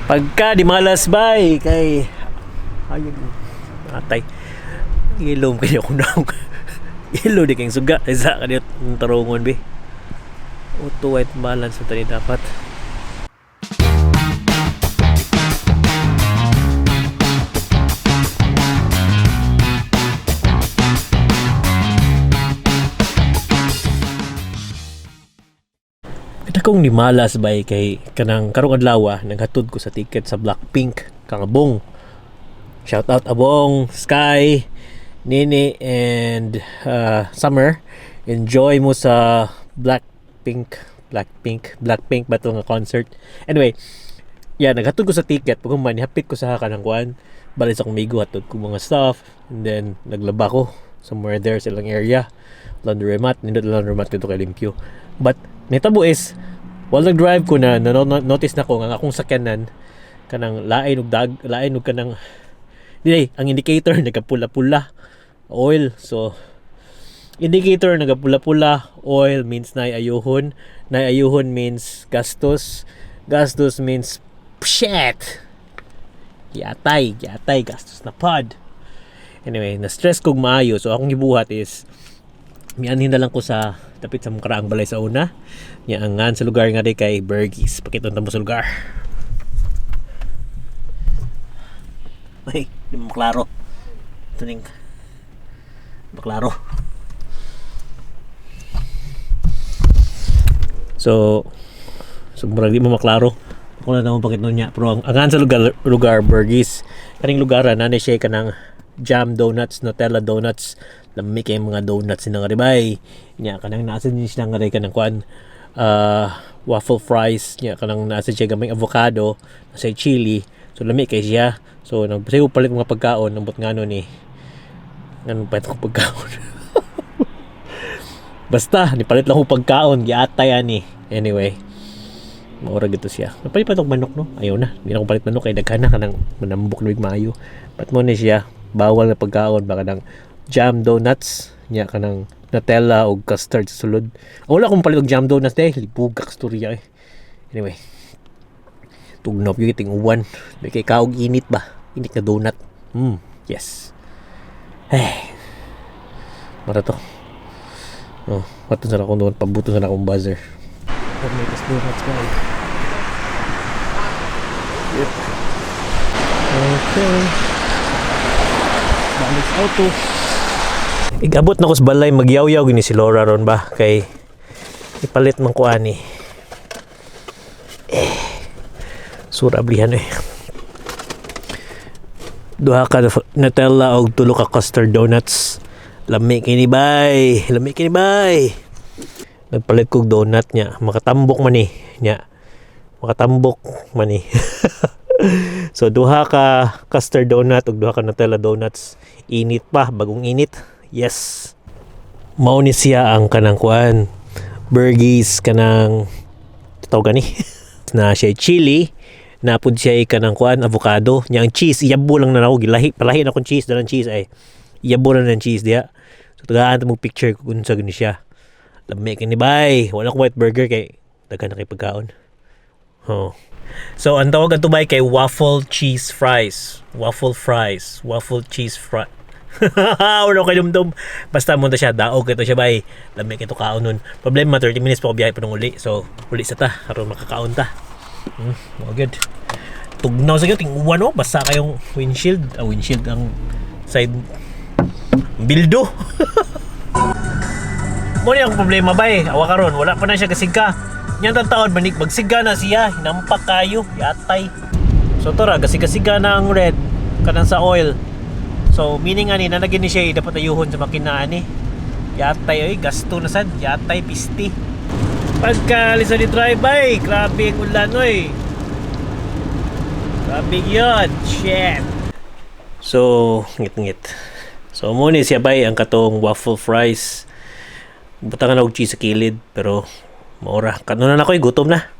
Pagka di malas bay kay ay atay. Ilom kayo ko naong. Ilo di kayong suga isa kaniyot tarungon bi. Auto white balance na tani dapat. Kita kong ni malas bay kay kanang karong adlaw naghatod ko sa ticket sa Blackpink kang Abong. Shout out Abong, Sky, Nini and Summer. Enjoy mo sa Blackpink, Blackpink, Blackpink ba to nga concert? Anyway, yeah, naghatod ko sa ticket pag human hapit ko sa kanang kuan. Balik sa akong migo hatod ko mga stuff and then naglaba ko somewhere there sa ilang area. Laundromat, nindot laundromat dito kay limpyo. But nitabo is while nag-drive ko na, na notice na ko nga ang akong sakyanan kanang lain og dag lain og kanang dili ang indicator nagapula-pula oil. So indicator nagapula-pula oil means nay ayuhon, nay ayuhon means gastos, gastos means shit, giatay giatay gastos na pod. Anyway, na stress kog maayo, so akong gibuhat is mianhin na lang ko sa dapit sa mong balay sa una nya. Ang ngan sa lugar nga di kay Bergis. Pakitunta mo sa lugar. Ay, di mo klaro ito ning maklaro. So so murag di mo maklaro. Ako na naman pakit niya, pero ang ngan sa lugar lugar Bergis kaning lugar na ni siya kanang jam donuts, Nutella donuts. Lami kay mga donuts sila nga ribay nya. Kanang nasa din sila nga kanang kuan, waffle fries nya. Kanang nasa siya gamay avocado, nasa chili, so lami kay siya. So nagpasayo palit mga pagkaon. Ambot ngano ni ngano pa itong pagkaon. Basta nipalit lang ko pagkaon, giatay ani. Anyway, maura gito siya. Napalit pa itong manok, no? Ayaw na, hindi na akong palit manok kay daghan na kanang manambok na maayo. But mo ni siya bawal na pagkaon baka ng jam donuts nya, kanang Nutella o custard sa sulod. Wala akong palit og jam donuts dahil libugak storya eh. Anyway, tugnaw yung iting uwan. May kay kaog init ba? Init na donut. Yes. Eh. Mara to. Oh, waton sa akong doon, pabuto sa akong buzzer. Make us donuts, guys. Yep. Okay. Balik sa auto. Igabot na ko sa balay, magyaw-yaw gini si Laura ron ba kay ipalit man ko ani. Eh. Sura ablihan eh. Duha ka Nutella og tulo ka custard donuts. Lami kini bay, lami kini bay. Nagpalit kog donut niya, makatambok man ni niya. Makatambok man ni. So duha ka custard donut ug duha ka Nutella donuts. Init pa, bagong init. Yes. Mao ni siya ang kanang kuan. Burgies kanang tawag gani na siya chili, napud siya kanang kuan, avocado nya. Ang cheese iyabo lang na nako, gilahi palahi na akong cheese, dalang cheese ay iyabo na ng cheese diha. So tagaan ta mo picture kung unsa gani siya. Lami kini bay. Wala ko white burger kay daghan na kay pagkaon. Oh. So ang tawag ato bay kay waffle cheese fries. Waffle fries, waffle cheese fry. Wala ko dumdum. Basta mo siya, daog ito siya bay. Lami kay to kaon nun. Problema 30 minutes pa ko biyahe pa nung uli. So uli sa ta aron makakaon ta. Mo good. Tugnaw sa gyud ting uwan oh, basta kayong windshield, ah, windshield ang side bildo. Mo ni ang problema bay, awa karon wala pa na siya kasigka. Nya taon manik magsiga na siya, hinampak kayo, yatay. So tora gasiga-siga na ang red kanang sa oil. So meaning ani na ni siya dapat ayuhon sa makina ani. Yatay oy, gasto na sad, yatay pisti. Pagka sa di drive bay, grabe ang ulan oy. Grabe yun, shit. So, ngit-ngit. So mo ni siya bay ang katong waffle fries. Butangan og cheese sa kilid pero maura. Kanon na ako'y gutom na.